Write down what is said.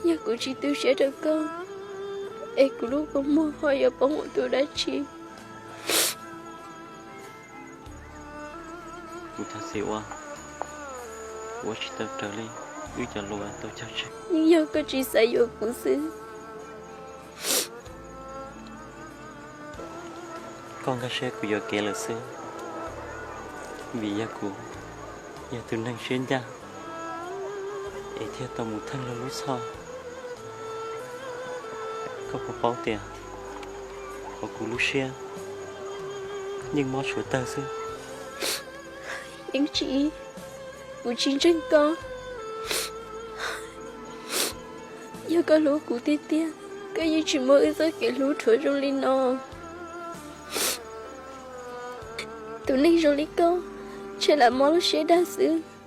Yog kuv tsis tu siab rau koj, es kuv lub kua muag ho yuav poob ua tus dab tsi? Kuv thov txim ua, kuv ua tsis tau raws li wb cov lus tau cog tseg. Yeej yog koj tsis xav yuav kuv xwb. Koj nkag siab kuv yuam kev lawm xwb, vim yog kuv yog tus neeg siab ncaj es thiaj tau mus theej luag lub txhoj. Koj puas paub tias qhov kuv lub siab yeej mob tshuav tawg xwb? Yeej tsis, kuv tsis ntseeg koj. Yog koj hlub kuv tiag tiag, koj yeej tsis muab wb txoj kev hlub rhuav zoo li no. Tus neeg zoo li koj, ntshe lam mob lub siab dag xwb.